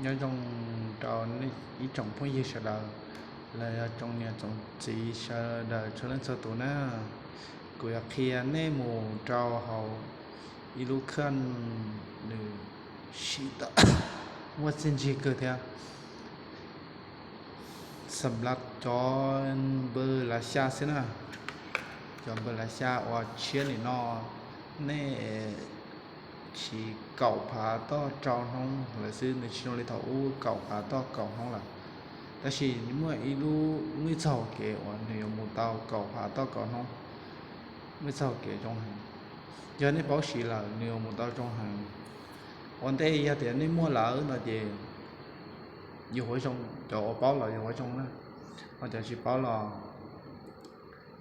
Nyob zoo rau ib tsoom phooj ywg sawv daws, los yog tsoom niam tsoom txiv sawv daws txhua leej txhua tus na. Kuv yuav qhia nej mus rau hauv ib lub khaj nws siv tau muaj txiaj ntsig kawg thiab. Xam lab cov npawg lav xya xwb na, cov npawg lav xya uas tshiab nim no, nej siv kaum phav toj rau hnub lawm xwb, nws tsis zoo li thaum ub kaum phav toj kaum hnub lawm. Tab sis muaj ib lub, muaj ib txoj hau kev uas nws yuav mus tau kaum phav toj kaum hnub, muaj ib txoj hau kev zoo heev. Yog nej paub siv lawm nws yuav mus tau zoo heev. Ua ntej yog tias nej muaj lawm no ces yus huav zoo, cov uas paub los yus huav zoo na, ho cov tsis paub los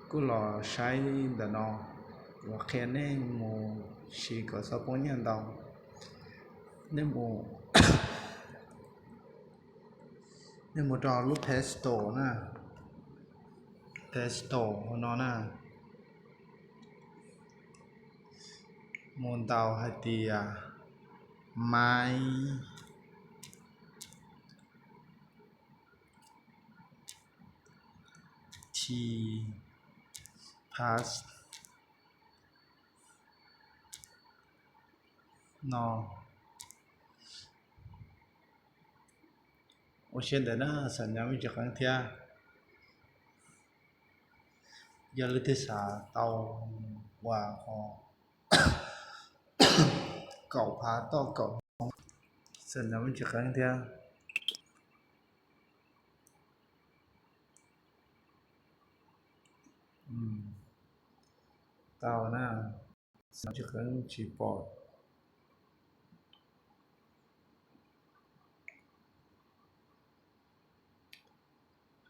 kuj los saib ntawm no, kuv qhia nej mus siv kom txhob poob nyiaj ntau. Nej mus, nej mus rau lub Play Store na, Play Store hauv no na, mus ntaus hais tias Maiv T Pass no. Ua siab ntev na, xam nyas me ntsis qeeb thiab. Yog leej twg xav tau uas ho kaum phav toj kaum hnub, xam nyas me ntsis qeeb thiab. Tau na, xam nyas me ntsis qeeb tsis pom.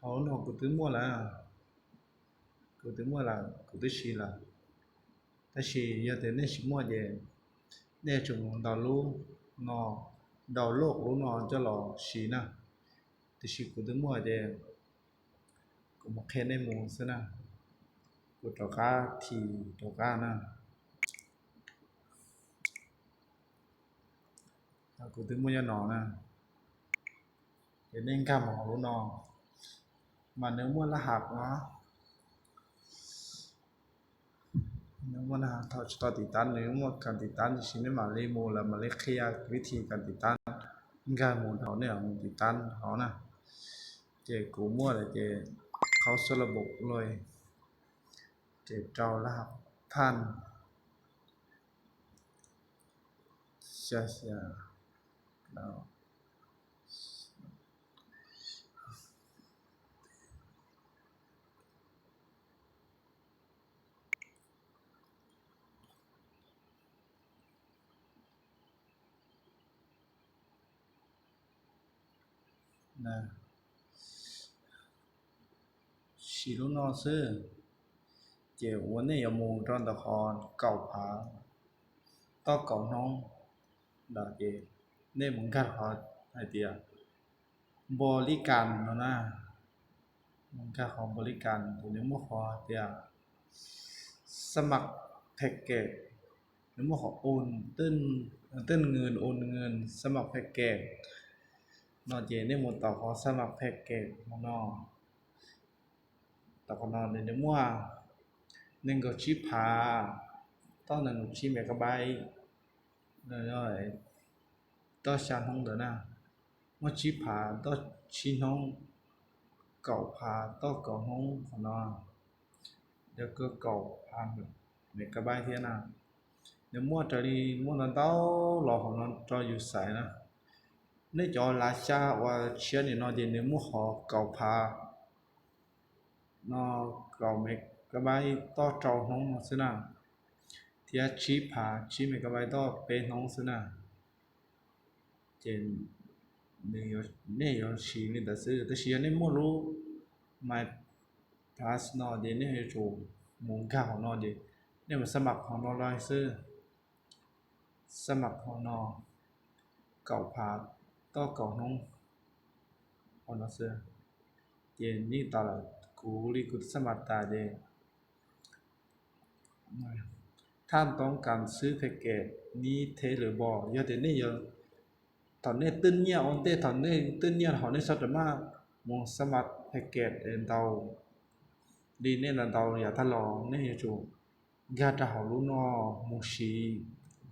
Hauv no kuv twb muaj lawm, kuv twb muaj lawm, kuv twb siv lawm. Tab sis yog tias nej tsis muaj ces nej yuav tsum mus ntaus lub no, download lub no coj los siv na. Tiam sis kuv twb muaj ces kuv mus qhia nej mus xwb na. Kuv rov qab thim rov qab na. Kuv twb muaj nyob no na. Ces nej nkag mus hauv lub no, mas nws muaj laj hav no, nws muaj laj hav, thaum tsis tau tiv tab nws muaj kas tiv tab, tiam sis nej mam li mus lawm mam li qhia vib thi kas tiv tab. Nkag mus hauv, nej mus tiv tab hauv na. Ces kuv muaj lawm ces qhov xab la npaum lawm, ces rau laj hav thaj xya xya. Siv lub no xwb, ces uas nej yuav mus rau ntawm qhov kaum phav toj kaum hnub ntawd ces nej mus nkag qhov hais tias npau li kas no na, mus nkag qhov npau li kas ces nws muaj qhov hais tias xab maj phe kem, nws muaj qhov tej nws ua nws xab maj phe kem no ces nej mus tau qhov xab maj phe kem no. Tau qhov no nws muaj nees nkaum tsib phav toj nees nkaum tsib megabyte toj xya hnub ntawd na, muaj tsib phav toj tsib hnub, kaum phav toj kaum hnub qhov no, yog kawg kaum phav megabyte thiab na. Nws muaj raws li muaj ntau ntau los hauv no rau yus xaiv na. Nej cov lav xya uas tshiab nim no ces nws muaj qhov kaum phav no, kaum megabyte toj rau hnub no xwb na, thiab tsib phav tsib megabyte toj peb hnub xwb na. Ces nej yuav siv li ntawd xwb, tab sis yog nej muaj lub My Pass no ces nej yuav tsum mus nkag hauv no ces nej mus xab maj qhov no los xwb. Xab maj qhov no kaum phav toj kaum hnub qhov no xwb. Ces yeej tau lawm, kuv li kuv xab maj tas ces thaj toob kas xwb phe kem nib theb lwm npo, yog tias nej yuav Thaum nej twb nyiaj ua ntej, thaum nej twb nyiaj hauv nej sawv daws maj mus xab mas phem kem ntaus li nej ntaus yav tag los nej yuav tsum nkag rau hauv lub no mus siv,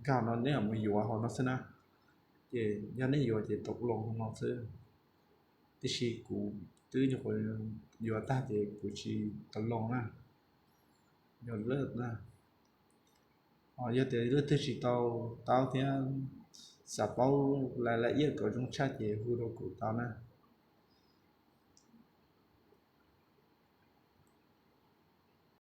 nkag no nej mus yuav hauv no xwb na. Ces yog nej yuav ces tau loo no xwb. Tiam sis kuv twb nyuam qhuav yuav tag ces kuv tsis tau loo na. Yog lawm na, yog tias leej twg tsis tau taub thiab xav paub laj laj iab kom zoo tshaj ces hu rau kuv tau na.